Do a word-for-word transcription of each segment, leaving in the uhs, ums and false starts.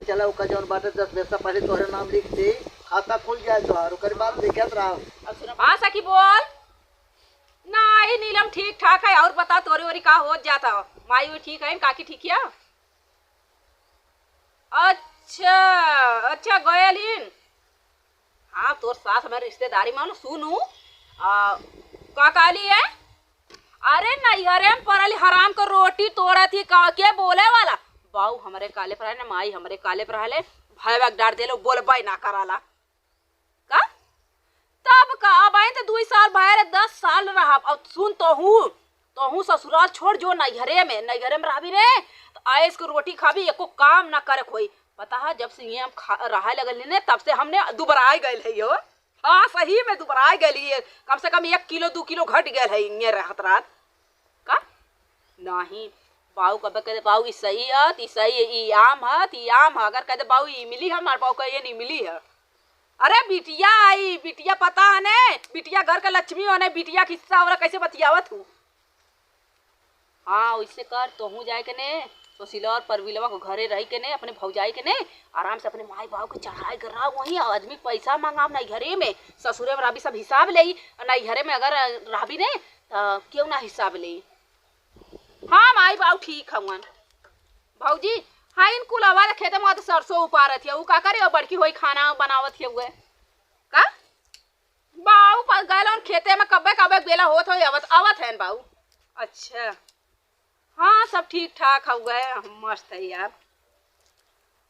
चला, ओका जौन बाटे दस पैसा पहिले तोहरे नाम लिख दे, खाता खुल जाए तोहार, ओकर बाद देखत रहा। हाँ सखी बोल। नाहीं नीलम, ठीक ठाक है। और बता, तोरे ओरी का होत जात है? माई ओरी ठीक है, काकी ठीक है? अच्छा, अच्छा, गयल इन। हाँ, तोर सास हमारे रिश्तेदारी मान लो, सुनू। आ, का कहली है? अरे नैहरे में पड़ल हराम के रोटी तोड़त ही, का, के बोले वाला? बाऊ हमरे काले पर आए ना, माई हमरे काले पर आले, भयवा के डांट देले, बोलबे ना कराला। का? तब का, अब आए तो दुई साल भये रे, दस साल रहब। अब सुन, तोहू, तोहू ससुराल छोड़ जो नैहरे में, नैहरे में रहबी रे, तो आइस के रोटी खाबी, एको काम ना करे कोई। पता है, जब से ये हम खा, रहे लगल ने, तब से हमने दुबराए गए है यो। हाँ, सही में दुबराए गए है। कम से कम एक किलो, दो किलो घट गए है ये रहत रहत। का? नाहीं, बाऊ कबे कहे, बाऊ ई सही है, ई सही है, ई आम है, ई आम है। अगर कहे, बाऊ ई मिली है, हमार बाऊ कहे, ये नहीं मिली है। अरे बिटिया आई, बिटिया पता है ने, बिटिया घर का लक्ष्मी हो ने, बिटिया के हिस्सा वाला कैसे बतियावत हूँ। हाँ, वैसे कर, तोहू जाए के ने, सुशीला और परविलवा को घरे रह के ने, अपने भौजाई के ने, आराम से अपने माई बाबू के चढ़ाई कर रहा वहीं, आदमी पैसा मांगाम नहीं घरे में, ससुरे में रहबी सब हिसाब लेई, और नहीं घरे में अगर रहबी ने, तो क्यों ना हिसाब लेई। हाँ, माई बाबू ठीक हवन। भौजी, हाँ, इन कुल आवाज खेते में तो सरसों उपारत है, उ का करे, बड़की होई खाना बनावत है हुए। का? बाऊ पर गए लोन खेते में, कब्बे कब्बे बेला होत हो, आवत, आवत है बाऊ। अच्छा, हाँ, सब ठीक ठाक हउए, हम मस्त है यार।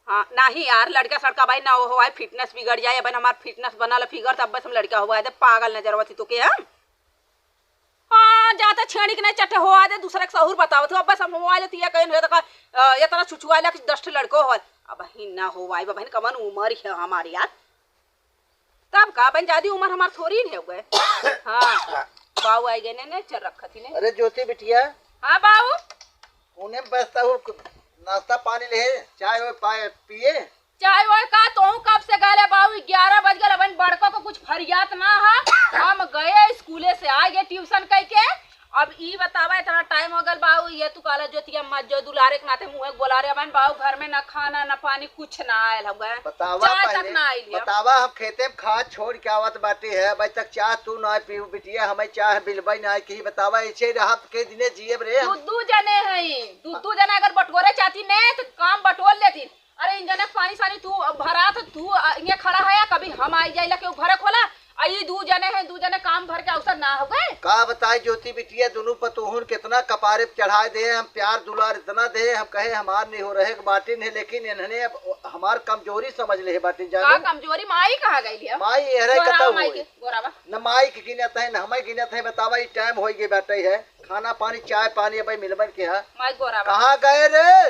हाँ, नाहीं यार, लड़का सड़का भाई ना हो, हो भाई, फिटनेस बिगड़ जाए, अब हमार फिटनेस बनल फिगर, तब बस हम लड़का हुआ है, पागल नजर आवत ही तो के हम। हाँ, जाते छेड़ी के नहीं चट्टे हो आ दे, दूसरे के सहूर बतावत हो, अब बस हम हो आ जाती है, कहीं हो तो का, अ, ये तरह छुछुआ ले, दस ठे लड़को हो, अब ही ना हो भाई, अब ही कमन उम्र है हमारी यार। तब का, बन जादी उम्र हमार थोड़ी रह गए। हाँ, बाऊ आई गए ने, ने चल रखत ही ने। अरे ज्योति बिटिया। हाँ बाऊ। उन्हें बस्ता हूँ, नाश्ता पानी ले, चाय वाय पाए पिए। चाय वाय का, तोहू कब से गए बाऊ, ग्यारह बज गए, अबन बड़को को कुछ फरियात ना है। हम गए स्कूले से, आ गए ट्यूशन कह के, अब ई बतावा, इतना टाइम हो गल बाऊ, ये तू काला जोतिया मत जो, दुलारे के नाते मुँहे गोलारे, अबन बाऊ घर में ना खाना ना पानी कुछ ना आयल हउए, बतावा चाय तक पहले, ना आइल है। बतावा, हम खेते में खाद छोड़ के आवत बाटे है, अबे तक चाह तू ना पीऊ बिटिया, हमें चाह बिलबई ना की, बतावा, ऐसे रहब के दिने जियब रे हम। दू दू जने हैं, दू दू जने अगर बटोरे चाहती ने तो काम बटोर लेती। अरे इन जने के पानी सानी तू भरात, तू, अ, इहाँ खड़ा है, कभी हम आई जाइला केहू भरे खोला, आ ई दू जने हैं, दू जने काम भर के अवसर ना हो गए। का बताई ज्योति बिटिया, दुनू पतोहुन कितना कपारे पे चढ़ाए दे, हम प्यार दुलार इतना दे, हम कहे हमार नहीं हो रहे के बाटिन है, लेकिन इन्हने अब हमार कमजोरी समझ ले बाटिन का जानू। कमजोरी? माई कहाँ गई है? माई एहरे गोरावा कतौ माई होई। के, गोरावा। न माई के गिनत है, न हमें गिनत है, बतावा ई टाइम होई गए बाटे है, खाना पानी, चाय पानी अबे मिलबन के है। माई गोरावा। कहाँ गए रे?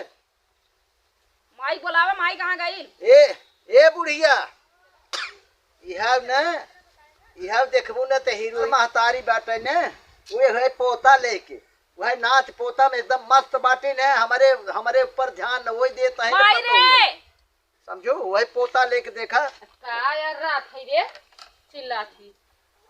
माई बोलावा, माई कहाँ गई? ए, ए बुढ़िया, इहाव न, इहाव देखबू न त हीरो महतारी बाटे न, उहे है पोता लेके, उहे नात पोता में एकदम मस्त बाटे न, हमरे, हमरे ऊपर ध्यान न वही देत है न माई पतो रे! है। समझो, उहे पोता लेके देखा। का यार रात है रे, चिल्लात ही।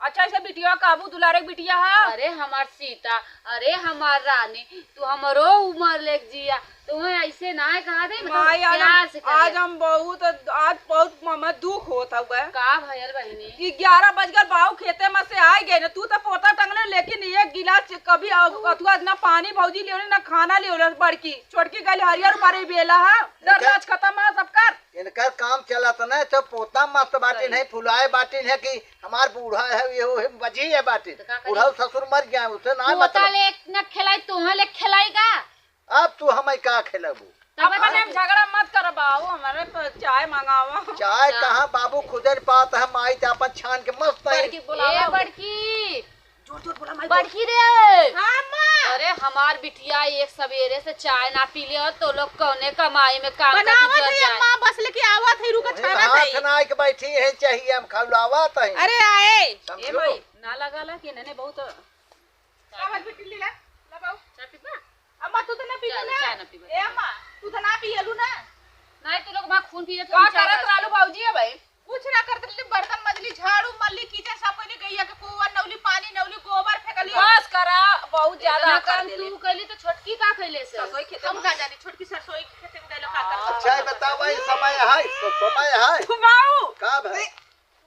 अच्छा, ऐसे बिटिया काबू दुलारे के बिटिया है। अरे हमार सीता, अरे हमार रानी, तू हमरो उमर लेके जिया, तुम्हें ऐसे ना कहा दे, मतलब माई, आज प्यार हम, से कहे। आज हम बहुत, आज बहुत ममा दुख होत हउए। का भयल बहिनी? ग्यारह बज गल, बाऊ खेते में से आए गए ना, तू तो पोता टंगले, लेकिन एक गिलास कभी अ-, अथुआ ना पानी भौजी लियोले, ना खाना लियोले, बड़की, छोटकी गली हरियर मारे बेला है, दर्द अच्छा। आज खत्म है सबकर। इनकर काम चलत न, तो पोता मस्त बाटिन सही। है, फुलाए बाटिन है कि हमार बूढ़ा है, ये वो है, बजी है बाटिन। तो का करी? बूढ़ा ससुर मर गया, उसे ना पोता मतलब। ले न खेलाई, तोहे ले खेलाई का? अब तू हमें का खेलबू? तब अब का कने हम झगड़ा मत कर बाबू, हमारे तो चाय मंगावा। चाय चाय। कहाँ बाबू खुदे न पात है, माई ते अपन छान के मस्त है। बड़की बोलावा। ए बड़की, जोर जोर बोला माई। बड़की रे। हाँ, अम्मा। अरे, हमार बिटिया एक सवेरे से चाय ना पीले हो, तो लोग कौने कमाई में काम करके बनावत जर है जाए। अम्मा, बस लेके आवत है, रुको, वही छानत हाथ है। ना आके बैठी है, चाहिए हम खौलावत है। अरे, आए। समझो। ए माई, ना लगा ला कि इन्हने बहुत चाय पी-, बिट्टी ले ला, ला बाऊ। चाय पीबा? अम्मा, तू तो ना पीबू चाय, ना? चाय ना पीबा। ए अम्मा, तू तो ना पियलू ना? नहीं, तू लोग वहाँ खून पिए थे, का हम चाय करत रास्ते रहलू में। बाबूजी, ए भाई? कुछ ना करत रहली, बर्तन मजली, झाड़ू मरली, किचन साफ कइली, गैया के गोबर नौली, पानी नौली, गोबर फेंकली। बस करा, बहुत ज्यादा इतना कर काम देले। तू कइली तो छोटकी का कइले से? सरसोई खेते हम में। का जानी, छोटकी सरसोई खेते में गइलो का अच्छा, ये बतावा, ये समय है, स-, समय है। बाऊ, का भाई?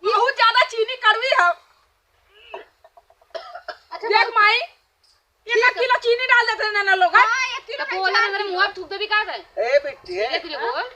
बहुत ज्यादा चीनी कड़वी है। अच्छा, देख बाऊ। माई, एक किलो चीनी डाल देते ना, ना लोग। हाँ, एक किलो तो बोला, मेरे मुंह थूक देबी का है? ए बिट्टी, धीरे धीरे बोल।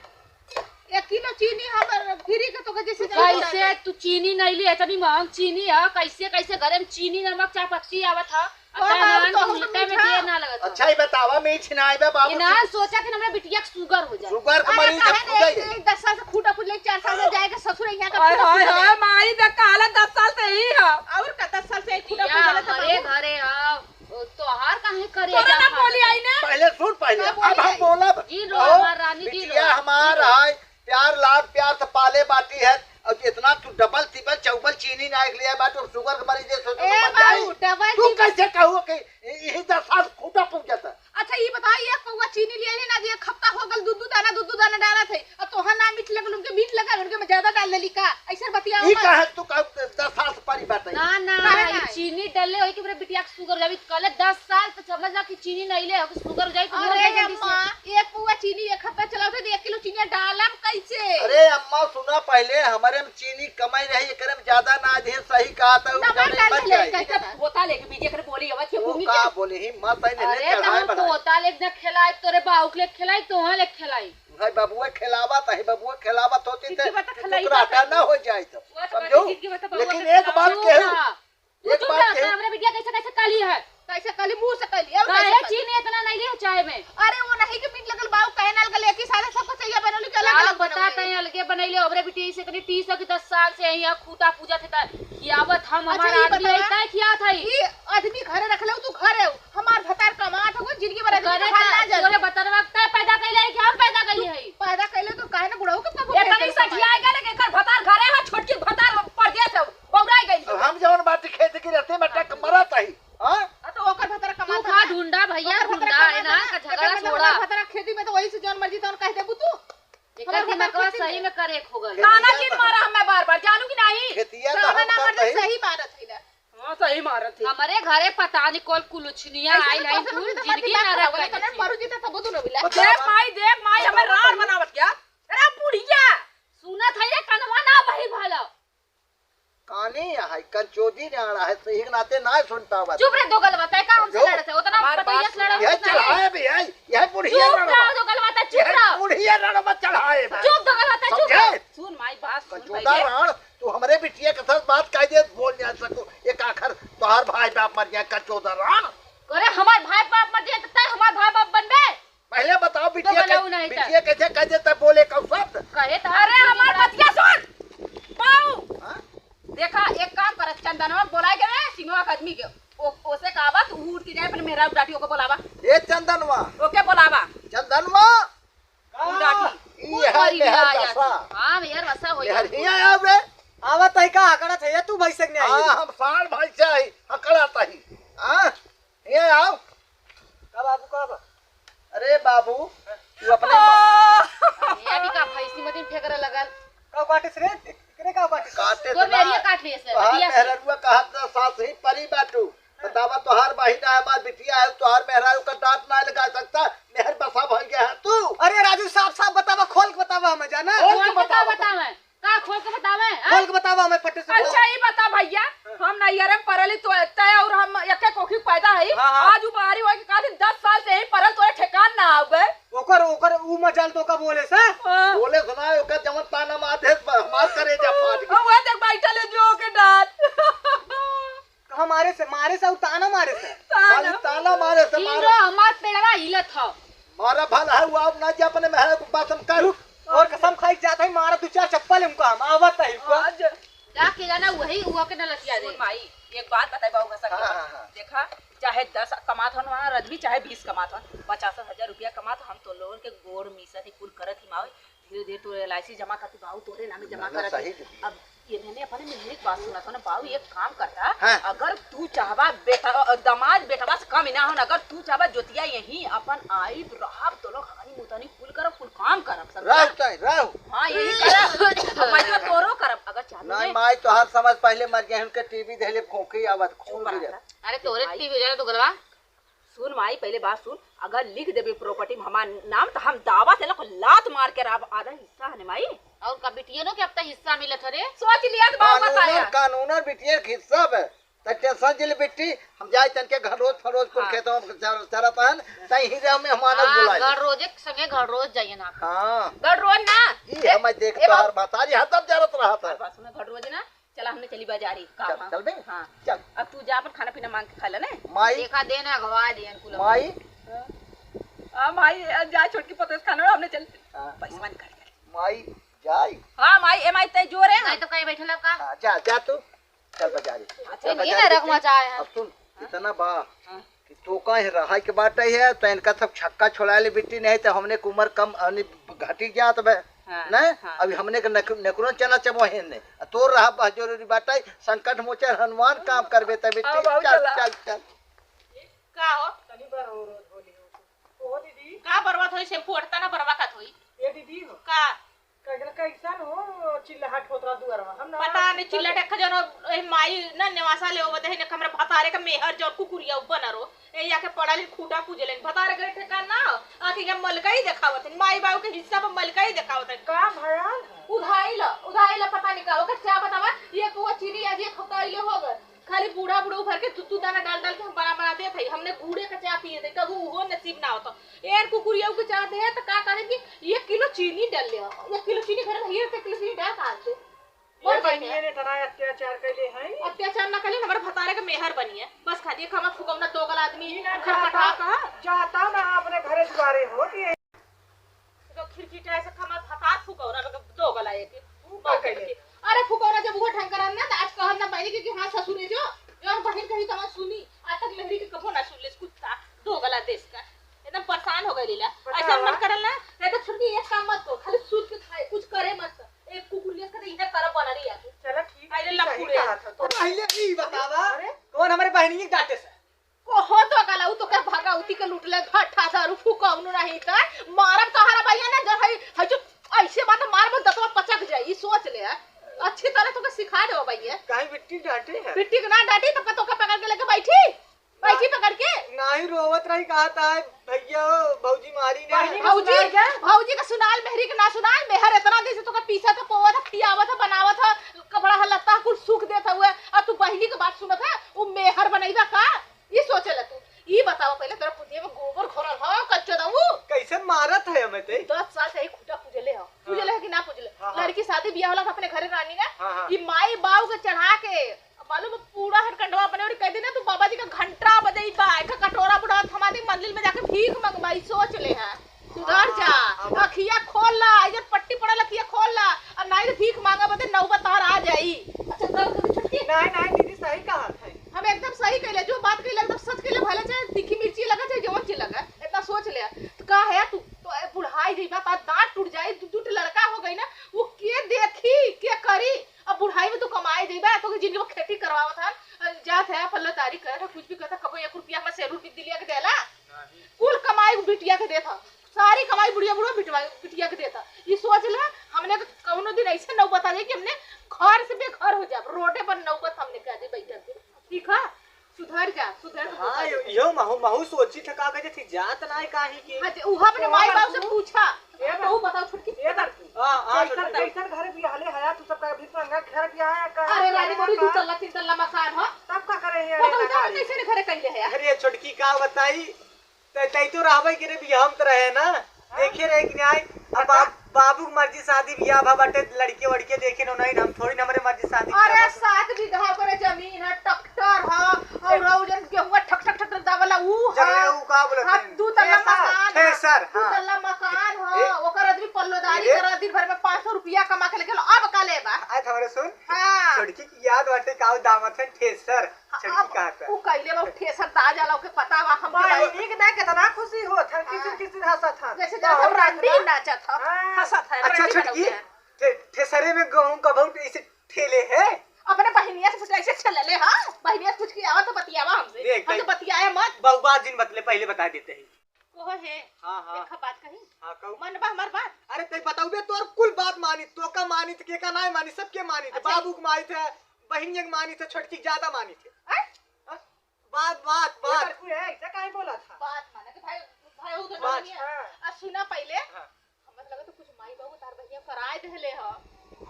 एक किलो चीनी हमर फ्री के तो जैसे कैसे तू चीनी नहीं ली, इतनी महंग चीनी है, कैसे, कैसे घरे में चीनी, नमक, चाय पत्ती आवत है? अच्छा, तो हम तो मीठा। देर ना लगत है। अच्छा, ये बतावा, मीठ ना आइबे बाबू। ये ना सोचा कि हमरा बिटिया के शुगर हो जाए। शुगर के अरे, मरीज काहे हो जाए। नहीं, दस साल से खूटा फूट ले, चार साल में जाएगा ससुर यहाँ का हाय, खूटा हाय, फूट ले। हाय, माई देख, कहला दस साल से ही है। और का दस साल से ही खूटा बिटिया फूट ले, हमारे घरे आओ। ओ, तोहार काहे करे तोरा ना बोली आई ना? पहले सुन, पहले। का बोली अब हम आई? बोलब। जी, लो, ओ, हमार रानी जी, बिटिया लो। हमार जी, लो। है, प्यार लाड प्यार से पाले बाटी है, और इतना तू डबल, टिबल, चौबल चीनी ना एक लिया बात, और शुगर के मरीज है, सो तो ए मर जाई। बाबू, डबल, तू टिबल। कैसे कहू कि इ-, यही दस साल खूटा पूजत है? अच्छा, ये बताओ, एक पौवा चीनी लिए ना जी, एक हफ्ता हो गल, दू दू दाना, दू दू दाना डालत है। अब तोहार ना मीठ लगल, उनके मीठ लगल, उनके में ज्यादा डाल देली का? ऐसे बतिया ई मत। काहे तू का दस साल से परी बात है? ना, ना, काहे ई ना? चीनी डलले होई कि मेरे बिटिया के शुगर हो जाबी। कल दस साल से समझ ला कि चीनी नहीं ले हो कि शुगर हो जाई, तो मर अरे जाई जल्दी से। अम्मा, एक पौवा चीनी एक हफ्ता चलाते तो एक किलो चीनी डालम कैसे? अरे अम्मा सुना, पहले हमारे में चीनी कमाई रही, एकरे में ज्यादा ना दे, सही कहा था, उ डबल जाने डाल मर ले, जाए। कैसे? पोता लेके बीजे करे बोली आवत है, वो भूमि का के। बोले ही, माँ तैने ले अरे, तो चढ़ाए हम बनाए। पोता लेके ना खिलाई, तोरे बाऊ के लेके खिलाई, तोहाँ लेके खिलाई। भाई बबुआ खिलावत है, बबुआ खिलावत होती जिंदगी तो भर तो खिलाई कुकुर आटा बात ना है। हो जाए तो, वो तो समझो? जिंदगी भर तो बबुआ लेकिन के एक बात खिलावत कहूँ, है। तू एक चुप बात रह, कहूँ। हमरा बिटिया कैसे, कैसे काली है? कैसे काली, मुंह से काली, और काहे कैसे काली? चीनी इतना नहीं लिया चाय में? अरे वो नहीं कि मीठ लगल बाऊ, कहना लगल, एक ही साथ सबको चाहिए बनौली के अलग का अलग बता बनौली। तैं अलगे बनैले, हमरे बिटिया से इतनी तीस की दस साल से यहाँ खूटा पूजा थे, खियावत हम, अच्छा, हमार ई आदमी बतावा, है, तैं खियात है। ई आदमी घरे रख ले, तू घरे हो, हमार भतार कमात हो, जिंदगी भर आदमी घरे के हाल ना जाने। तोरे बतरवा तैं पैदा कैले है कि हम पैदा कैले है? पैदा कैले तो काहे ना बुढ़ऊ के कबो इतनी भेज दे सठिया कमाए। गए कि एकर भतार घरे है, छोटकी भतार परदेस है, बौराई गई। अब हम जवन बाटी खेत की रहते में टक मरत है, हाँ? आ तो ओकर भतार तू कमात का है। ढूंढा भैया, ओकर भतार ढूंढा, कमात है ना, है। का झगड़ा एकर मतलब छोड़ा। ओकर भतार खेती में तो वही से जौन मर्जी तौन कह देबू तू। एकर ओकर दिमागवा भतार खेती सही में। में करे खोगल। ताना जिन मारा हमें बार बार, जानू कि नहीं? खेतिया तो ताना हम ना करते मर्जी ही। सही मारत है ना। हाँ, सही मारत है। हमरे घरे पता नहीं कौन कुलुछनिया ऐसे आइल तो है, कौन सा कुल कुल जिंदगी दिमाग ना खराब रख होले, कने पारू जी तो तबो दुनो मिला। बतावा। देख माई, देख माई, हमें बतावा रार तो। बनावत क्या? अरे बुढ़िया। सुनत है ये कनवा ना बही भला। कानी है, कंचोदी जाड़ा है, सही के नाते ना सुन पावत। चुप रे दोगलवा, तैं का हमसे समझो? लड़त है? उतना हमार पतैया बात से लड़त सुना। यह नहीं। चढ़ाए भी है, यह बुढ़िया चुप रड़वा। रहो दोगलवा, तैं चुप यह रहो। बुढ़िया रड़वा चढ़ाए भी। चुप दोगलवा, तैं चुप समझे? रहो। सुन माई बात सुन कंचोदा पहले। राण, तू हमरे बिटिया के साथ बात काहे दे बोल जा सको? एक आखर तोहार भाई बाप मर जाए, कंचोदा राण। अरे हमार भाई बाप मर जाए तो तैं हमार भाई बाप बनबे? पहले बताओ, तो बिटिया गलऊ के, नहीं था। बिटिया कैसे कह देता, बोले कब शब्द? कहे तो अरे, हमार बतिया सुन। बाऊ। हाँ? देखा, एक काम कर, चंदनवा बोला के ना, सिमवा के आदमी के, ओ, ओसे कहा बा, तू उठ के जाए, अपने मेहरारू डाटी, ओके बोलावा। ए चंदनवा। ओके बोलावा। चंदनवा। उ डाटी। ई है मेहर दसा। हाँ, मेहर वसा हो मेहर गया। हिया आवे। आवत है का? अकड़त है, तू भैंसे के नहीं आई हाँ, है। हम साढ़ भैंसे आई, अकड़त ही। हाँ? ये आओ। का बाबू, का बा? अरे बाबू, तू अपने ये अभी का भैंसी मतीन फेंकरे लगल। का काटिस रे? एकरे का काटिस? काटे तो तो मेरिया ना। काट लिए से, तोहार बिटिया से। मेहररुआ कहत ना सास ही परी बाटू। बतावा, तोहार बहिन है, हमार बिटिया है, तोहार मेहरारू का डांट ना लगा सकता, मेहर बसा भर गया है तू। अरे राजू, साफ साफ बतावा, खोल के बतावा हमें जाना। खोल के खोल के का बतावा। बतावे? का खोल के बतावे, हाँ? खोल के बतावा हमें फटे से बोल। अच्छा, ई बता भैया, हम नैहरे में परली तो तय और हम एके कोखी पैदा हई। हाँ, हाँ। आज उ बाहरी होई के कहत दस साल से यहीं परल, तोरे ठेकान ना आवे। ओकर, ओकर उ मजाल तो का बोले से? हाँ। बोले सुना, ओकर जवन ताना मार दे, हमार करेजा फाट गया। हाँ, वह देख बैठल है जो के डांट। कहाँ मारे से? मारे से और ताना मारे से। खाली ताना मारे से, ई मारे। रो हमार पेड़वा हिलत ह। मारा भल है, वो अब ना जा अपने मेहरा को बात हम करू। और कसम खाई जात है, मारा दो चार चप्पल हमको, हम आवत है हमको। आज जाके जाना वही हुआ के न लतिया दे। सुन माई, एक बात बताई बाबू घसा के। हाँ, हाँ, हाँ। देखा, चाहे दस कमात हन वहाँ रजबी, चाहे बीस कमात हन, पचास हजार रुपया कमात, हम तो लोगन के गोड़ मीसा थी कुल करत ही मावे। धीरे धीरे तोरे एल आई सी जमा करती बाबू, तोरे नामे जमा ना, ना, करत ही। सही। अब ये मैंने अपने मेहरी के बात सुना था ना बाबू, एक काम करता, हाँ। अगर तू चाहबा बेटा, अ, दामाद बेटवा से कम ही ना हो ना, अगर तू चाहबा जोतिया यहीं अपन आइब रहब, तो लोग हानी मुतानी कुल करब, कुल काम करब, समझा? रहो चाहे रहो। हाँ, यही करब। हम जो तोरो करब, अगर चाहबे नहीं, नहीं। माई तोहार समझ पहले मर गए, उनके टी वी देले खोंखी आवत, खून चुप गिरे। रहा। अरे तोरे भाई। टी वी जरा तो गलवा। सुन माई, पहिले बात सुन, अगर लिख देबे प्रॉपर्टी में हमार नाम, त हम दावा से ना कोई लात मार के राब आधा हिस्सा हने माई। और का बिटियनो के अब त हिस्सा मिलत हरे? सोच लिया त बाबू कानूनन, बताया। कानूनन बिटिया के हिस्सा बे। त टेंशन जिले बिट्टी, हम जाए तन के घर रोज फरोज कुल हाँ। खेतवा में चर-, चरत हन, तई ही रे हमें हमारा हाँ, बुलाए। घर रोजे के संगे घर रोज जाइए ना। हाँ। घर रोज ना। ई ए, हमें देख ए, तोहार बाबू। बतारी हरदम जरत रहत है। बात सुना, घर रोज ना, चला हमने चली बाजारी, का चल, हाँ? चल बे। हाँ। चल। अब तू जा अपन खाना पीना मांग के खा ले ने। माई। देखा दे ना, अगवा दियन कुल। माई। हाँ। आ, माई, आ, जा छोटकी पतोस खाना हमने चल। हाँ। पैसा निकाल के। माई, जाई। हाँ, माई, ए माई, तै जोरे नहीं हम। तो कहीं बैठल का? हाँ, जा, जा तू। चल बाजारी। अच्छा, चल ये बाजारी ना रख बिट्टी। मचाए हैं। अब सुन, हाँ। इतना बा हाँ। कि तो कहीं रहाई के बात है, तो इनका सब छक्का छोड़ा ले बिट्टी, नहीं तो हमने के उम्र कम, यानी घटी जात बे। हाँ, नहीं? हाँ। अभी हमने के नक-, नकरो चना चबो है ने। आ तोर रहा बा जरूरी बात है, संकट मोचन हनुमान काम करबे तब बिट्टी। हाँ, बाबू चल, चला। चल, चल। का हो? तनी बार और होली हो। ओहो दीदी। का बरवा थोई शैम्पू हटता ना बरवा का थोई। ए दीदी हो। का? कइसन हो चिल्लाहट होत रहा दुआरवा, हम ना पता नहीं, चिल्लाहट एक जन हो, ए माई ना नेवासा ले होवत है, ने हमरे भतारे के मेहर जौन कुकुरिया बना रो, ए या के पड़ा लिन खूटा पूजे लेन, भतारे के ठेकान ना हो, आके ये मलकई देखावत है, माई बाबू के हिस्सा पर मलकई देखावत है। का भयाल है? उधाई ला, उधाई ला, पता नहीं का, ओकर क्या बतावा, ये कुआ चीनी आज ये खपता इले हो गए, खाली बूढ़ा बूढ़ा भर के दू दू दाना डाल डाल के हम बना बना देत हई। हमने गुड़े का चाह पिए थे, कबू उहो नसीब ना होता। यार कुकुरिया के चाह दे तो का कहे कि एक किलो चीनी डाल ले, एक किलो चीनी घर में, एक किलो चीनी डाल कहाँ से? ये मर जाएंगे। बहिनिया ने इतना अत्याचार कैले हैं। अत्याचार ना कैले, हमारे भतारे के मेहर बनी है। बस खाली एक हमारा फुकौना दोगल आदमी ई ना खटखटा जाता, कहा। जाता ना अपने घरे दुआरे हो कि तो खिड़की टाइस से हमार भतार फुकौना बे, दोगला एक। तू का कइले? अरे फुकौना जब वो ढंग करन ना, त आज कहन ना बहिनी के कि हाँ ससुरे जो, जो हम बहिन कही तवन सुनी, आज तक मेहरी के कबो ना सुन लेस कुत्ता, दोगला देश का। एकदम परेशान हो गई लीला। बतावा। ऐसा मन करल ना, नहीं तो छुटकी एक काम मत कर, खाली सूत के खाए, कुछ करे मत। एक कुकुर लेस का तो इधर तरफ बना रही है तू। चला ठीक है, अरे तू लफुड़े। सही कहा था तो। पहिले ई बतावा, अरे? कौन हमारे बहिनी के डांटे से? कहो तो गला, उ तो के भगौती के लूट ले, घट्ठा दारू फुकौनु नहीं त मारब तोहरा भैया ना, जो है, है जो ऐसे बात मारब दतवा पचक जाई, ई सोच ले। अच्छी तरह तोके सिखा देबो भैया। काहे बिट्टी डांटे है? बिट्टी के ना डांटी, तब का तोके पकड़ के लेके बैठी, बैठी हाँ। पकड़ के। नहीं रोवत रही, कहा था भैया भौजी मारी ने। भौजी, भौजी का सुनाल, मेहरी के ना सुनाल, मेहर इतना दिन से तोके पीसा था, पोवा था, खियावा था, बनावा था, कपड़ा लत्ता कुल सुख देत हुए, और तू बहिनी के बात सुनत है, उ मेहर बनैबा का? ई सोचेला तू। ई बतावा पहिले, तोरा पुतिया में गोबर घोरल ह, कच्चो दऊ? कैसन मारत है हमें ते? दस साल से ही खूंटा पूजले ह। हाँ। पूजले ह कि ना पूजले? हाँ, हाँ। लड़की शादी बियाह होला त अपने घरे रानी ना? हाँ, हाँ। ई माई बाऊ के चढ़ा के, मालूम है, पूरा हर कंडवा बने और कह देना तू बाबा जी का घंटा बजई बा, एक कटोरा बुढ़ा थमा दे, मंदिर में जाके भीख मंगवाई, सोच ले है। सुधर जा। हाँ, अब अखिया खोल ला, इधर पट्टी पड़ल अखिया खोल ला, और नहीं तो भीख मांगा बदे नौबत तोहर आ जाई। अच्छा, दर्द कभी छुटकी? नहीं, नहीं, दीदी, सही कहा था। हम एकदम सही कहले, जो बात कहले एकदम सच कहले, भले चाहे तीखी मिर्ची लगा, चाहे जवन चीज लगा, इतना सोच ले। तो का है तू? तो ए बुढ़ाई जइबा, ता दांत टूट जाई, दू, दू ठे लड़का हो गई ना, वो के देखी, के करी? अब बुढ़ाई में तू कमाए जइबा, तो जिंदगी में खेती करवावत हन, जात है, पल्ला तारी करत है, कुछ भी करत है, कबो एक रुपया हमारे सैलून पे दिलिया के देला? नहीं। कुल कमाई बिटिया के देत ह, सारी कमाई बुढ़िया बुढ़वा बिटवा, बिटिया के देत ह। ये सोच ले, हमने तो कौनो दिन ऐसे नौबत आ जाए कि हमने घर से बेघर हो जाब, रोडे पर नौबत हमने के आ जाए बैठल के। ठीक है, सुधर जा, सुधर जा। हाँ, यो, यो महू, महू सोची था का कहे थी, जात ना है काहे की? हाँ, जे उहा अपने तो माई बाप से तू पूछा। ये तो तू बताओ छुटकी। ये तो हाँ, हाँ, कैसन, छोटकी। कैसन घर बियाहले हया तू, सबका भीख मांगा घर बियाह है का? अरे रानी बड़ी दू तल्ला तीन तल्ला मकान हो। तब का करे है तो रे तू नकारी? कैसे घरे कैले है? अरे छोटकी का बताई, तै, तै तो रहबे के रे बियाह में तो रहे ना। हाँ? देखे रहे कि नहीं? अब बता। बाप बाबू के मर्जी शादी बियाह भा बाटे, लड़के वड़के देखे न, नहीं, हम थोड़ी न हमरे मर्जी शादी बियाह अरे, बा। सात बीघा ओकरे जमीन है, ट्रैक्टर है, और ए। उ जन गेहुआ ठक, ठक, ठक, ठक दावला, उ जमीन है। उ का बोलत हाँ, हैं? दू तल्ला थ्रेसर, मकान है, थ्रेसर, दू हाँ। तल्ला मकान है, ए। ओकर आदमी पल्लोदारी ए। करा, दिन भर में पाँच सौ रुपया कमा के लेके लो, अब का लेबा? आय, हमरे सुन, हाँ। छोटकी की याद बाटे का दावत है, थ्रेसर। हाँ, छोटकी अब कहाँ पे? उ कइले बा, उ ठेसर दा जाला, ओके पता बा, हम बहिनी के ना कितना खुशी होत है, किसिर हाँ। किसिर हंसत है। जैसे बहुत जाता रंडी नाचत है। हाँ। हंसत है, अच्छा, रंडी छोटकी, बनौले है। ठे-, ठेसरे में गेहूं का बहुत इसे ठेले है। अपने बहिनिया से पूछ, ऐसे छलले, हाँ? बहिनिया से पूछ के आवा तो बतियावा हमसे। देख, हम तो देख। बतियाए मत। बहु बात जिन बतले, पहले बता देते हैं। कहो हे, हाँ, हाँ। एक बात कही? हाँ, कहू। मन बा हमार बात? अरे, तै बताउबे, तोर कुल बात मानित, तोका मानित, केका नाय मानित, सबके मानित। अच्छा। बाबू के मानित है, बहिनिया के मानित है, छोटकी के ज्यादा मानित है। हैं? हाँ? बात, बात, ये बात। लड़की है, ऐसा काहे बोला था? बात माने तो भाई, भाई उधर बात। नहीं है। हाँ। आ, सुना पहले। हाँ। हमर लगे तो कुछ माई बाबू तार बहिया कराए देले ह।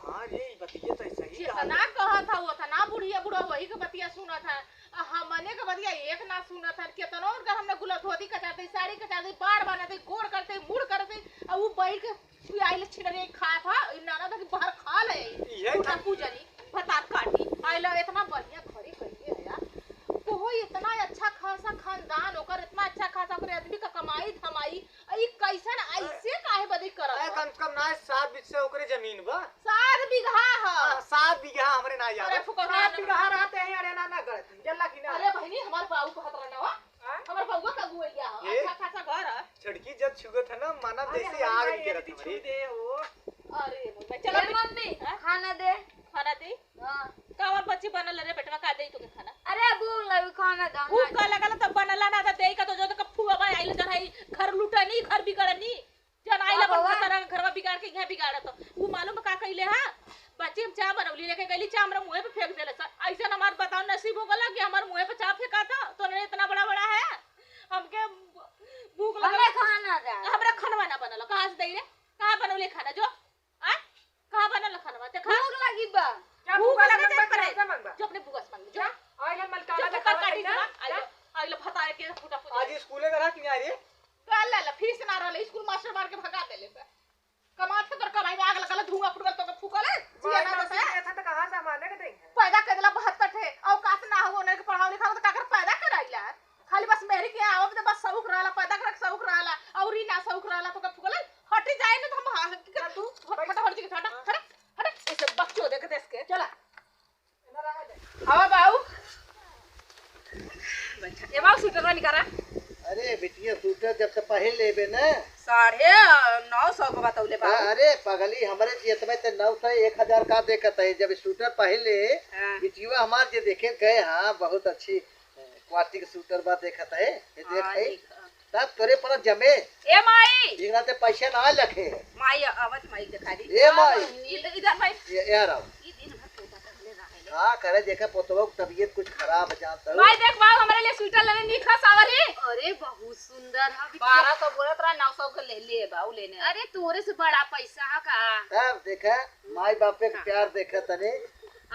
हाँ रे, ई बतिया तो सही कहा जितना रे। कहत ह, उतना बुढ़िया बुढ़वा वही के बतिया सुनत ह। आ हमने के बतिया एक ना सुनत ह। केतनो उनकर हमने गुला धोती कचार दे, साड़ी कचार दे, बार बाना दे, गोड़ कर दे, मुड़ कर दे, आ उ बैठ के तू आइले छिनरे खात ह, ई नाना तो कि बाहर खा ले। इहे टूटा खातिर। पूजनी, भतार काटी, आइले इतना बढ़िया घरे कइले ह यार। कोहो इतना अच्छा खासा खानदान ओकर, इतना अच्छा खासा ओकरे आदमी का कमाई धमाई, आ ई कैसन ऐसे काहे बदे करत अरे ह? कम से कम ना सात बीघा से ओकरे जमीन बा। सात बीघा ह। हाँ, सात बीघा हमरे ना याद अरे है। फुकौना सात बीघा रहते हैं, अरे ना, ना गलती। जल्ला की ना। अरे बहिनी, हमार बाऊ कहत रहना हो। हाँ? हमर बउआ का गुवैया ह, ए? अच्छा खासा घर ह। छड़की जब छुअत है ना, माना अरे जैसे हमारी आग माई निकलत एतनी हमारी। छू दे हो। अरे मोर भाई, चलो ए बेटी। मम्मी, हाँ? खाना दे। खाना दे? हाँ। का और बच्ची बनल रे बेटवा, का दे तोके खाना? अरे भूख लगी, खाना दे, भूख ना का दे। लगल त बनला ना त देई का तो जो तो फुआ भाई आइल जन है, घर लूटनी, घर बिगड़नी। जन आइल का अपन बउआ? भतारा के घरवा बिगाड़ के यहाँ बिगाड़त। उ मालूम बा का कइले हा? बच्ची हम चाह बनौली लेके गइली, चाह हमरा मुँहे पे फेंक देले सा। ऐसन हमार बताओ नसीब हो गला कि हमार मुँहे पे चाह फेंका था, तो ने इतना बड़ा बड़ा है। हमके भूख हमें लगल। खाना दे। हमरा खनवा ना बनल, कहाँ से दई रे? कहाँ बनौले खाना जो? आ? कहाँ बनल खानवा? देखा? भूख लगी बा। जा भूख भूख लगे लगे जाए बा, परे। जा मांगबा। जो अपने बुआ से मांग, जो। जा, आइल है मलकाला जो देखावा काटी है ना, जा। आइल, आइल भतारे के फूटा फूटी। आज स्कूले का रहा कि नहीं आ रही? काल ला, ला, फीस ना रहले, स्कूल मास्टर मार के भगा देले बा। कमात के तोर कमाई में आग लगल, धुआं फुटल, तोके फूकल है, जिया माई ना बाप देता है। के था तो कहाँ से हमारे के देंगे? पैदा कर देला बहत्तर ठे, औकात ना हो, उन्हें के पढ़ाओ लिखाओ तो काकर पैदा कराइला? खाली बस मेहरी के आवब तो बस शौक रहला, पैदा करे के शौक रहला, और ई ना शौक रहला, तोके फूकल है, हटी जाए ना तो हम हाँ, की कर ना तू, तू, फट-, फटाफट जी के हटा, हटा, हटा, इसे बच्चों देख देश के। चला। हवा बाऊ। बैठा। ए बाऊ, स्वेटरवा निकारा। अरे बिटिया, स्वेटर जब से पहिर लेबे न। साढ़े नौ सौ को बतौले बाऊ। अरे पगली, हमरे जेब में ते नौ सौ, एक हजार का देखत है। जब स्वेटर पहिर ले, हाँ। बिटिया हमार जे देखे गए, हाँ, बहुत अच्छी क्वालिटी के स्वेटर बा, देखत है, ये देख हाँ, है। देख, हाँ। तब तोरे पर जमे। ए माई! एकरा ते पैसा ना लखे। माई, आवत माई दिखा दी। ए माई! इध-, इधर माई। ये, यार आओ। ई दिन भर तोता टहले रहे ले। का करे, देखे पोतवा के तबीयत कुछ खराब है, जानता हूँ। माई देख बाऊ, हमरे लिए स्वेटर लेने निखा सावरी। अरे बहुत सुंदर है बिटिया। बारह सौ बोलत रहा, नौ सौ के ले, ले बाऊ लेने। अरे तोरे से बड़ा पैसा है का? तब देखे, माई बाप के हाँ। प्यार देखे तने।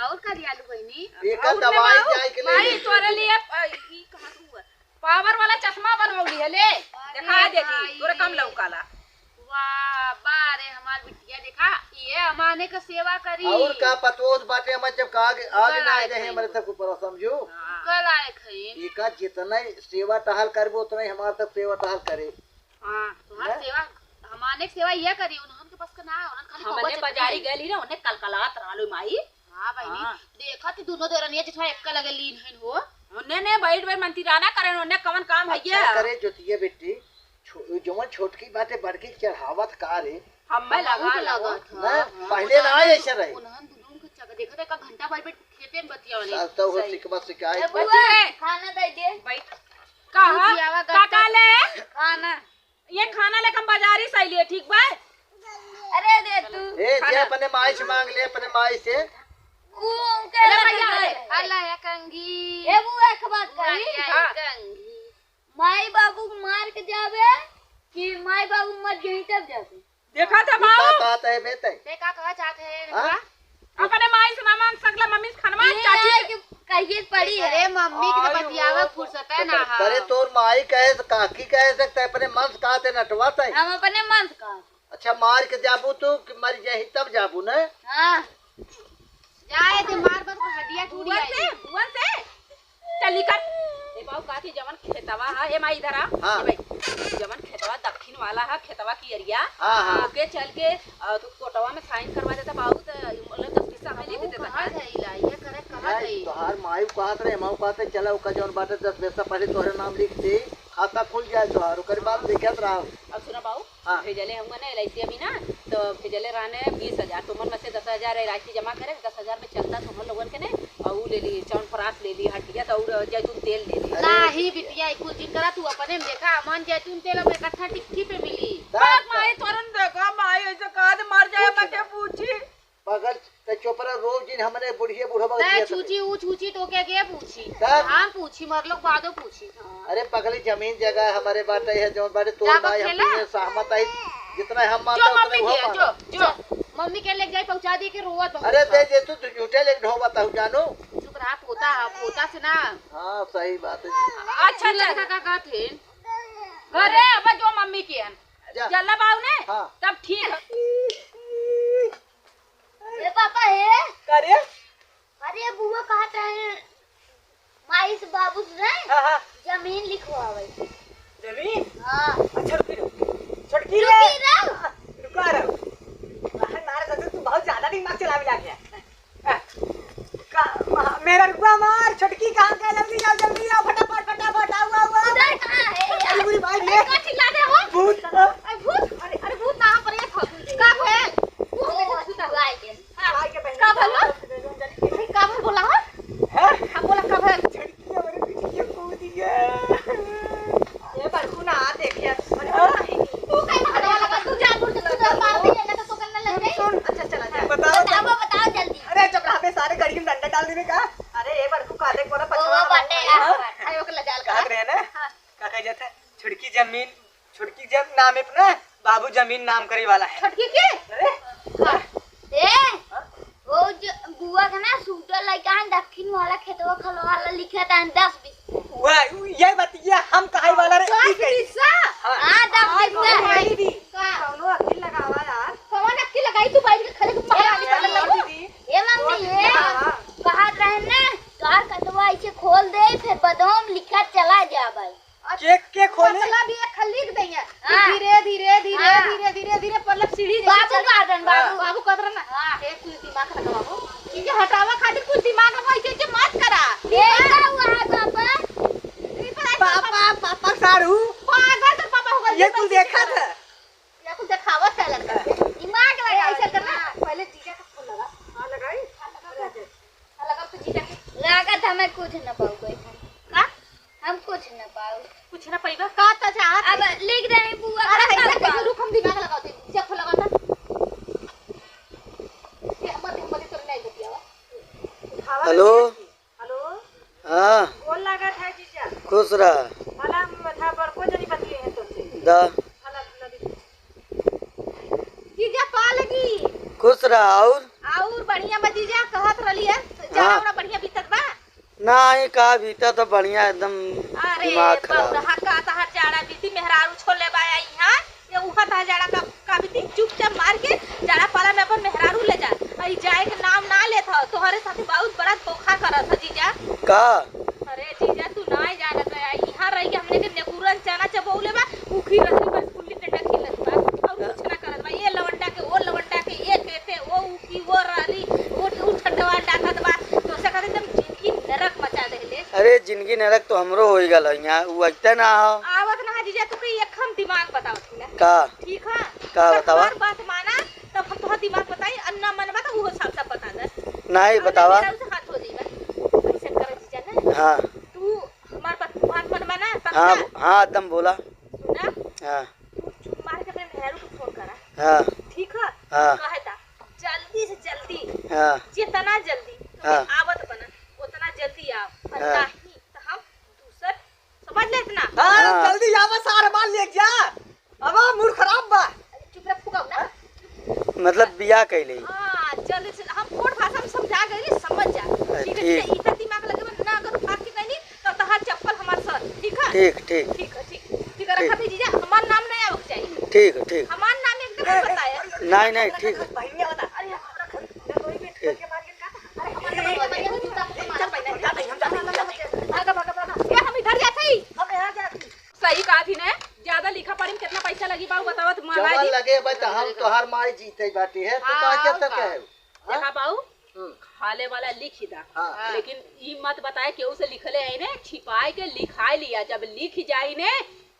और का दियालु बहिनी? एकर और ले दवाई बाऊ, जाए के ले माई ले। तोरे लिए, अ, ई कहाँ से हुआ? पावर वाला चश्मा बनवली है, ले। अरे देखा दे दी, भाई। तोरे कम लौकाला। वाह, बा रे हमार बिटिया, देखा, ये अमाने का सेवा करी। और का पतोस बाटे, हमर जब का आगे, आगे ना आए लायक रहे, है हमरे वो। सब ऊपर समझू। हाँ। का लायक है। एका जितना ही सेवा टहल करबो, उतना ही हमार सब सेवा टहल करे। हाँ, तोहार हैं? सेवा, अमाने के सेवा ये करी, उन्हन के बस का ना, उन्हन खाली हमने कौवा बाजारी चटनी। गली ना, उन्हें कलकलात रहलो माई। हाँ बहिनी, हाँ। देखत ही दुनो देवरनिया जेठवा एक्का लगे लीन हइन हो। ओने ने बैठ बैठ मंतिराना करे, ओने कवन काम है अच्छा ये? करे जोतिया बेटी, छो-, जवन छोटकी बाटे बड़की के चढ़ावत का रे? हम्मे बहुत लगा लगत ह। ना, हाँ। पहले ना उन्हन ऐसे रहे। उन्हन दुनो के चक-, देखत है का घंटा भर बैठ खेते में बतियावले। सास तो हो सही। सिकवा सिकाई। ए बुआ, बच्चे। खाना दे दे। बैठ। कहा? बिटियावा का गट्टा काले? खाना। ये खाना लेके हम बाजारी से अइली, ठीक बा? अरे दे तू। ए, जे खाना। अपने माई से मांग ले, अपने माई से। ऊ उनके अरे लगे भैया, गए। अरे। अल्लाह या कंगी। ए, वो एक बात कही। माई आई हाँ। कंगी। माई बाबू के मार के जावे कि माई बाबू मर जाई तब जावे? देखा था तू का बाबू। कहत है बे तै? ते का कहा चाहत है हाँ? बेटवा? अपने माई से ना मांग सकला, मम्मी से खनवा, ये चाची है से। कि कहिए पड़ी है। अरे मम्मी के आयो बतियावे हो। फुर्सत है ना, हाँ। अरे तोर माई कहे से, काकी कहे से, ते अपने मन से कहत है नटवा तै। हम अपने मन से कहत। अच्छा मार के जाबू तू कि मर जाही तब जाबू ना? हाँ। जाए दे मार बस हड्डियाँ टूट बुआ जाए। से, बुआ से। चल निकल। ए बाबू, का थी जवन खेतवा है, ए माई इधर आ। हाँ। ए भाई, जवन खेतवा दक्षिण वाला है, खेतवा की एरिया। हाँ, हाँ। ओके चल के, अ, तू कोटवा में साइन करवा देता बाबू, तो मतलब दस बीस साल में लिख देता कहा था। जाइला, ये करे कहा नहीं, जाई। तोहार माई कहत रहे, माऊ कहत रहे, चला ओका जवन बाटे दस बीस साल पहले तोहरे नाम लिख दे, खाता खुल जाए तोहार, ओकर बाद देखत रहा। अब सुना बाबू, हाँ। भेजले हम ना एल आई सी अभी ना, तो भेजले रहने बीस हजार, तो मन में से दस हजार एल आई सी जमा करे, दस हजार में चलता तो हम लोगन के ने, और ऊ ले ली, च्यवनप्राश ले ली, हड्डिया तो और जैतून तेल ले ली। अरे नहीं बिटिया। बिटिया, ई कुल जिन करा तू अपने में देखा, मन जैतून तेल अब इकट्ठा टिक्की पे मिली। बाप माई, तोरन देखा, माई ऐसे कहा दे, मर जाए, कुछ मत ना। पूछी। पागल, त चुप रह, रोज दिन हमरे बुढ़िया बूढ़ा बा तै जियत छूची, रहे। ऊ छूची, तो के, के पूछी? तब? हम पूछी, मर लोग बादो पूछी। अरे पगली, जमीन जगह हमरे बाटे है, जौन बाटे तोर जा माई, हम बखेला। तीने सहमत आई, जितना हम जो मानता उतना मम्मी वो के, मानता। जो, जो। मम्मी के लेके जाई, पहुँचा दी के रोवत बहुत अरे बा। दे दे तू, तू झूठे लेके ढोवत हूँ जानू। चुप रहा, पोता है, पोता से ना। हाँ, सही बात है। अच्छा, अच्छा। का, का, का थे? घरे अब जो मम्मी के हन। जा। जल्ला बाऊ ने? हाँ। तब ठीक है। ए पापा, हे। का रे? अरे, बुआ कहत रहे, माई से बाबू से रहे, हाँ, हाँ। जमीन लिखवावे। जमीन? हाँ। अच्छा, रुकी, रुकी। छोटकी रे। रुकी रे। रुका रहो। बाहर मारे ससुर, तू बहुत ज्यादा दिमाग चलावे लाग गया। आ, का, मा-, मेरा रुआ मार, छोटकी कहाँ गए? जल्दी आओ, जल्दी आओ, फटाफट, फटाफट, आओ, आओ, आओ। उधर कहाँ है? अरे, बुरी भाई, ये कौन चिल्ला रहे हो? भूत। अरे, भूत, अरे, अरे, भूत ना, हम प्रेत हो। का भइल? भूत ओ, के साथ सुता हुआ है। हाँ। भाई के बहन का भइल? भाई, का भइल बोला हो? हैं? हाँ, बोला, का भइल? छोटकी हमारे पीछे कूद गया। ए, बड़कू ना, देखे। अरे, हाँ। तू कहीं भागने वाला बा, तू जा, दूर से, तू जा, मार दे, ना तो तू करने लग गई। सुन, सुन। अच्छा, चला जा। बताओ, बताओ, बताओ जल्दी। अरे, चुप रहा बे, सारे गड़िया में डंडा डाल देबे का? अरे, ए बड़कू, का देख, बोला, पछवा ओ, बाटे, वाला। हाँ। अरे, ओके लजाल का। कहत रहे ना? हाँ। का कह जाता है? छुटकी जमीन, छुटकी जब नाम है अपना, बाबू जमीन नाम करे वाला है। छुटकी के? अरे? हाँ। ए, हाँ? वो जो बुआ के ना सूटर लइका है, दक्षिण वाला खेतवा खलवा वाला लिखे था दस बीस। वह, ये बतिया हम कहे वाला रे, दस ई कही। बीस? हाँ। हाँ, दस आज बीस। कौनो भाई भी का? कौनो अक्ल लगावा यार। कौन अक्ल लगाई तू बैठ के खड़े के पहाड़ा ए, निकाल ए, लगो? दीदी, ए मम्मी, बोल ए, ना। कहत रहे ना, तोहार कतवा ऐसे खोल दे, फिर बदाम लिखा चला जा भाई। के, के खोले? मतलब ये खाली लिख देंगे। हाँ। धीरे, धीरे, धीरे, हाँ। धीरे, धीरे, धीरे, मतलब सीढ़ी जैसे बाबू चढ़-, का दन, हाँ। बाबू। बाबू का दन ना। हाँ। ए, कुछ दिमाग लगा बाबू। ठीक है, हटावा खातिर कुछ दिमाग लगा, ऐसे, ऐसे मत करा। ये का हुआ है पापा? ये पता है पापा, पापा साढ़ू। पागल तो पापा होगा, ये ये कुल पता देखा है। था। या कुछ देखावत है लगता है। दिमाग ए, लगा, ऐसा करना, दिमाग। पहले जीजा का फोन लगा। हाँ, लगाई। हाँ, लगा। हाँ, लगा तो जीजा के। लागत हमें कुछ न पाऊ कोई। का? हम कुछ न पाऊ। कुछ न पाइबा? का त चाहत अब है? लिख रहे हैं बुआ अरे, का ऐसा सब कैसे पाऊ। रुक, हम दिमाग लगाते हैं। जीजा फोन लगाता। ये हमर, हमर तो नहीं बतियावा। उठावा हेलो। नहीं। हेलो। हाँ। गोल लागत है जीजा। खुश रह। भला हम था बड़को जनी बतिये हैं तुमसे। दा। भला नदी। जीजा पालगी। खुश रह। और? और बढ़िया बा जीजा, कहत रहली है, जाड़ा हाँ। ओड़ा बढ़िया बीतत बा? नहीं, का बीतत तो बढ़िया एकदम अरे दिमाग खराब। बौरहा का तहार जाड़ा बीती, मेहरारू छोले बा यहाँ। ये उहाँ तहाँ जाड़ा का, का बीती, चुपचाप मार के जाड़ा पाला में अपन मेहरारू ले जा। आ ई जाए के नाम ना लेत ह, तोहरे साथे बहुत बड़ा धोखा करत ह जीजा। का? अरे जीजा, तू ना जानत ह, इहाँ रह के हमने के नेकुरन चना चबौले बा, उखी रहरी बस गुल्ली डंडा खेलत बा, और कुछ ना करत बा। ये लवंडा के, वो लवंडा के, ये खेते, वो उखी, वो रहरी, वो, वो ठंडवा डाकत बा, तो से कहते एकदम जिंदगी नरक मचा देले। अरे जिंदगी नरक तो हमरो होई गल है यहाँ, उ अइते ना हो। आवत ना है जीजा, तू के एक हम दिमाग बतावत हूँ ना। का? ठीक है? का जब बतावा? हमार बात माना, तब हम तोहर दिमाग बताई, और ना मनबा तो उहो साफ साफ बता दे। नहीं, और बतावा। मेरा उसे हाथ हो जाइबा। ऐसे कर जीजा ना। हाँ। तू हमार बात, बात मनबा ना, पक्का? हाँ, हाँ, एकदम बोला। सुना? हाँ। तू चुप मार के अपने मेहरारू को फोन करा। हाँ। ठीक है? हाँ। कहे दा, जल्दी से जल्दी, हाँ। जितना जल्दी तुम्हें हाँ। आवत बना, उतना जल्दी आओ। और हाँ। नहीं तो हम दूसर, समझ ले इतना। हाँ, हाँ। जल्दी आवा, सार मार ले जा। अब मूड खराब बा। अरे चुप रह, फुकाओ ना। मतलब बियाह कैले। हाँ, जल्दी से, हम कोड भाषा में समझा गए, समझ जा। अरे ठीक है, ठीक। ठीक है, इतना दिमाग लगे ना, अगर भाग के कहनी, तो तहार चप्पल हमार सर, ठीक है? ठीक, ठीक। ठीक है, ठीक। ठीक है, ठीक। रखा था जीजा, हमार नाम नहीं आवक चाहिए। ठीक है, ठीक। हमार नाम एकदम मत बताया। नहीं, नहीं, ठीक है। बहिनिया बता। अरे, रख, रख, रख, ठीक। अरे, हमार नाम नहीं आवक चाहिए। भागा, भागा, भागा। क्या हम इधर जाते ही? हम यहाँ जाते ही। सही कहा थी ने, ज्यादा लिखा पढ़ी में कितना पैसा लगी बा, बतावा तो जवन महंगाई। लगे बा, तो हम तोहार माई जीते बाटी है, तू हाँ, का और चलता का? कहे? देखा हाँ? बाऊ, हम्म। खाले वाला लिखी दा। हाँ। लेकिन ई मत बताए केहू से लिखले आई ने, छिपाए के लिखाए लिया। जब लिख जाई ने,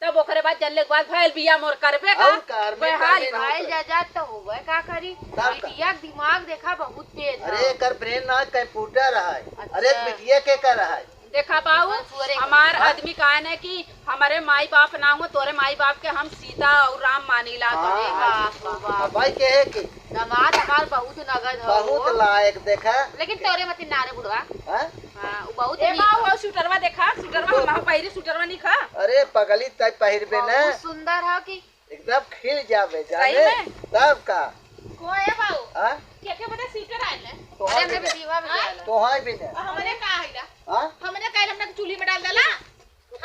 तब ओकरे बाद जल्ले के बाद भइल बिया मोर करबे का। और का, और वह हाल करबे ना भइल होता। जा, जा तो होवे का करी। तब का? बिटिया के दिमाग देखा बहुत तेज अरे, है। एकर brain ना computer है। अच्छा। अरे, बिटिया के कर है। देखा बाऊ, हमार आदमी कहा ना कि हमरे माई बाप ना हुआ, तोरे माई बाप के हम सीता और राम मानीला। हाँ, कहे हाँ, बाप। हाँ, भाई कहे कि दामाद हमार बहुत नगद हो। बहुत लायक देखा। लेकिन तोरे मती नारे बुढ़वा। हाँ? हाँ, वो बहुत ए नीक बाऊ, हो। हो सुटरवा देखा, सुटरवा तो हम पहिरी सुटरवा नहीं खा। अरे पगली, तै पहिरबे ना। बहुत सुंदर हो कि एकदम खिल जाबे, सही जाने? में? तब का? को ए बाऊ? हाँ? के के बता सीटर आइल है? तोहार अरे, भी हमरे ना। बेटीवा भी हाँ? आइल है। तोहार भी ना। हमरे का आइला? हाँ? हमरे का आइल, हमरे के चूल्ही में डाल देला।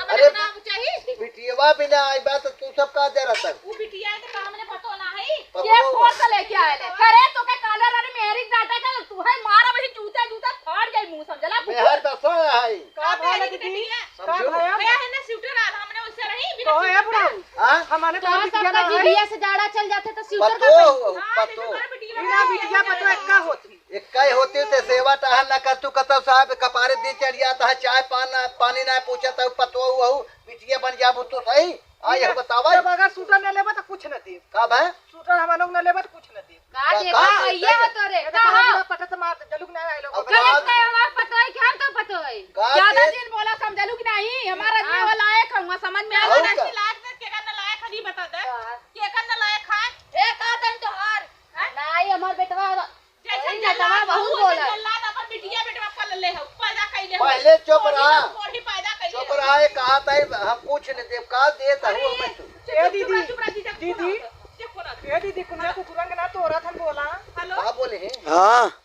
हमरे अरे, नाम चाहिए। बिटियवा भी ना आई बात, तू सब का दे रहा था? वो बिटिया है तो का हमरे पतो ना है? पतो ये होगा। फोन से लेके आए ले। करे तो के काले रानी मेरी डाटा का तू है, मारा वही जूता, जूता फाड़ जाए मुंह समझला। मैं हर दसा है। का का भला मेरी दीदी? बिटिया? का समझो। भया? भया है ना स्वेटर आ, हमने उससे रही, बिना तो है स्वेटर बुढ़ऊ। का। हाँ? हमारे तो पास सबका बिटिया ना है। जिभिया से जाड़ा चल जाते तो स्वेटर पतो का हो, हाँ, पतो। जैसे हमारे बिटिया बिना ना बिटिया है। पतो एक्का होती। एक्का ही होती तो सेवा टहल ना कर तू कतौ साहब कपारे दिन चढ़ जाता है, चाय पान ना, पानी ना पूछा तो पतो हो, बिटिया बन जाबू तू सही। आ, यह बतावा। जब अगर स्वेटर न लेबा तो कुछ न देब। का भाई? स्वेटर हम लोग न लेबा तो कुछ न देब। का का, देखा का भैया देबे? हो तोरे? ये तो का हम हो? लोग पता तो मार जलुक ना आए लोग। अब गलत बात का हमार पतो है कि हम तो पतो है? का ज्यादा दे- दिन बोला समझलू कि नहीं? हमारा आदमी हाँ। वाला आए कहूँगा समझ में और आवे। का? लायक से केकर न लायक है, नहीं बता दे। हाँ। केकर न लायक है? ए, का तन तोहार? हाँ? नहीं, हमार बेटवा जैसे अरे, जल्लाद नेतवा बहुत हो, बोला। जल्लाद अपन बिटिया बेटवा पल ले हो, पैदा कैले हो। पहले चुप कोढ़ी रहा। कोढ़ी पैदा कैले चुप हो। रहा, ये कहा था, हम पूछ ले देव, का देत हो अरे, हमें तू? चुप, ए चुप, दीदी, चुप रह, चुप रह, दीदी, चुप रह, चुप रह। ए दीदी, कुन्ना हाँ। कुकुरन के ना तोरा थन बोला। हेलो। का बोले हैं? हाँ।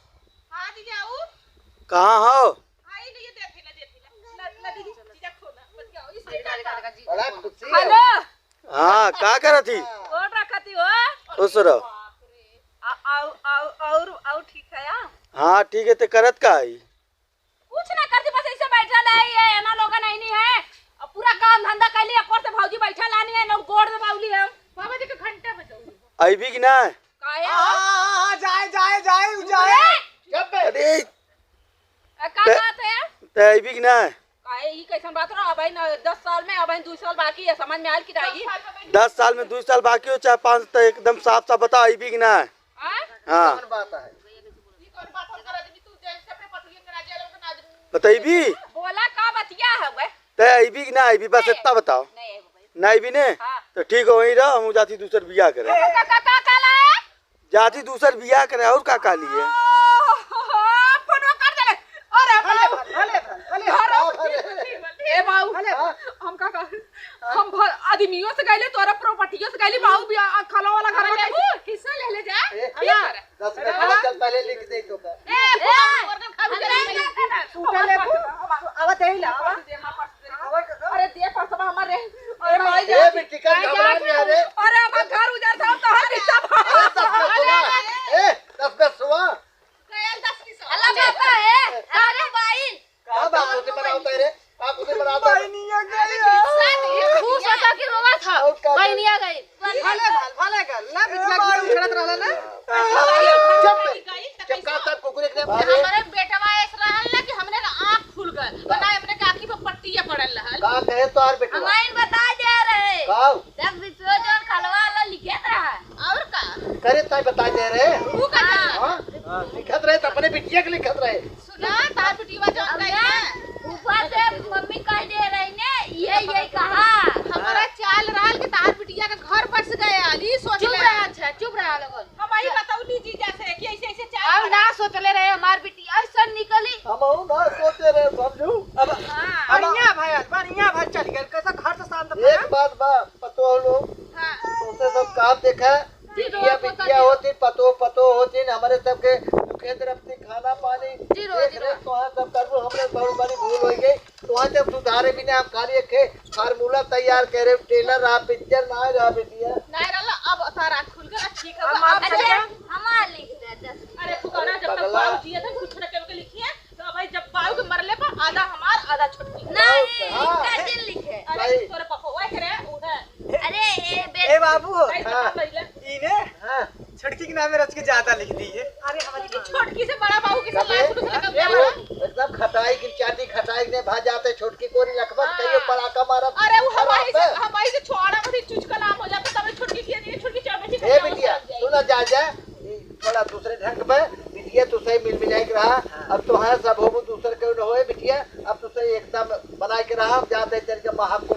हाँ, दीदी, आऊ। कहाँ हो? आई, ले, ये देख ले, देख ले। ल-, ल-, दीदी, जीजा खोना, बतियाओ, इस अरे, अरे, अरे, अरे, बड़ा खुशी है। हेलो। हाँ, का करत ही? गोड़ रखत ही हो। खुश रहो। आ, आउ, आउ, और, और ठीक है या? हाँ, ठीक है, ते करत का ही? कुछ ना करती, बस ऐसे बैठल है, ये एना लोगन नहीं है। अब पूरा काम धंधा कैली, एक ओर से भौजी बैठल आनी है, लोग गोड़ दबावली है। बाबा जी के घंटा बजाओ। अइबी कि ना? काहे आ, हो? आ, आ, जाए, जाए, जाए, उ जाए। अरे! अरे! आ, का ते, बात है? ते अइबी कि ना? काहे, ई कैसन बात रहा? अबहिन दस साल में, अबहिन दुइ साल बाकी है, समझ में आयल कि नाही? दस साल में दुइ साल बाकी हो, चाहे पाँच, तो एकदम साफ साफ बता, अइबी कि ना? हाँ? हाँ। कौन बात है? ई कौन बात है? अगर आदमी तू देख से अपने पतोहिया के राजा लोग ना आदमी बतइबी? बोला का बतिया है बे? ते अइबी कि ना अइबी? बस नहीं। इतना बताओ। नहीं अइबी भाई। ना अइबी ने? हाँ। तो ठीक हो, वहीं रहो, हम जाती दूसर बियाह करे। का, का, का, का, का ला है? जाती दूसर बियाह करे, और का का लिए? ओहो, फोनवा काट देले। अरे बाबू। भले, भले, भले। अरे, अरे। ए बाबू, भले। हम का कह, हम भ-, आदमियों से गइले, तोरा प्रॉपर्टियों से गइले, बाबू भी आ, खलो वाला घर में कैसे, कैसे ले ले जा? ए, ठीक है। दस मिनट पहले चल, पहले लिख दे तो का। ए, ए, फोन कर, हम नहीं करते। तू का लेबू? आवा दे ला, आवा। अरे दे परसवा हमारे। अरे माई ए, जान। बिट्टी का माई घबरा जान। नहीं, अरे। अरे हमार घर उजर था, तो हम सब अरे दस में सुआ। ए, दस में सुआ। गयल दस की सौ। अल्लाह बाबा है। अरे भाई। का बात होती मनावता है रे? का होती मनावता है? बहनिया गई। अरे किस्सा नहीं है, खुश होता कि रोवा था। और का? बहनिया गई। भले गल, भले गल। ना बिटिया की तो उछड़त रहला ना। चुप बे। चुप कर, सब कुकुर एक ने अरे। हमारे बेटवा ऐस रहल ना कि हमने ना आँख खुल गल। बना अपने काकी पर पट्टिया पड़ल रहल। का कहे तोहार बेटवा? हमाइन बता दे रहे। का? जब विश्व जोन खलवा ला लिखे रहा। और का? करे ताई बता दे रहे। तू का हाँ। जाने? हाँ? लिखत रहे तो अपने बिटिया के लिखत रहे। सुना, तार बिटिया जोन अब कही ना, ना। ऊपर से मम्मी कह दे रही ने, ये, ये कहा। हमारा चाल रहल कि तार बिटिया का घर बस गए, आली सोच चुप ले। रहा, अच्छा, चुप रहा लोगन। हम आई बतौली जीजा से कि ऐसे, ऐसे चाल हम पड़ा। ना सोचले रहे हमार बिटिया ऐसन निकली। हम ना सोचे रहे, समझू। अब हाँ। बढ़िया भयल, बढ़िया भयल चल गए, कैसा घर से शांत एक भया। बात बा, पतो हो लोग, हाँ। तुमसे सब काम देखा, जी, बिटिया, रोज बिटिया होता होती, पतो, पतो होती, हमारे सबके मुख्य तरफ से खाना पानी जी, रोज देख रेख। तो हाँ सब करबो, हमरे बहुत बड़ी भूल हो गई। तो वहाँ जब सुधारे भी ना, हम खाली एक formula तैयार करे, टेलर रहा, पिक्चर ना रहा, बिटिया। नहीं रहला, अब सारा खुल गया, ठीक है, अब अब आप अच्छा, चले। हमार लिख दे, दस अरे, तू कहना, जब तक पगला। बाबू जिए थे, कुछ न केहू के लिखिए, तो भाई, जब बाबू के मरले पर आधा हमार, आधा छोटकी। नहीं, हाँ। इनका जिन लिखे। अरे, भाई। तोरे पप्पा, वही करे, उधर। अरे, ए, बे- ए, बाबू। भाई, हाँ। पहिले। ई ने? हाँ। छोटकी के नाम में रच के ज्यादा लिख दी है। अरे, हमारी छोटकी से बड़ा बाबू के साथ कबे? लाख रुपया कम ए, जाना। एकदम खटाई की चाटी खटाई ने भा जाते, छोटकी कोरी लखपत हाँ। कहियो पड़ाका मारत। अरे, वो हमारी से, खराब है। हमारी से छोड़ा मत, चुचकला हो जाता, तब छोटकी के लिए, छोटकी चाबे ए, बिटिया, सुना जा, जा, ई थोड़ा दूसरे ढंग में, बिटिया, तू सही मिल मिलाई के रहा। हाँ। अब तो हाँ, सब होबू, दूसर केहू न होए, बिटिया, अब तू सही एकदम के राम जाते चल के महाकुंभ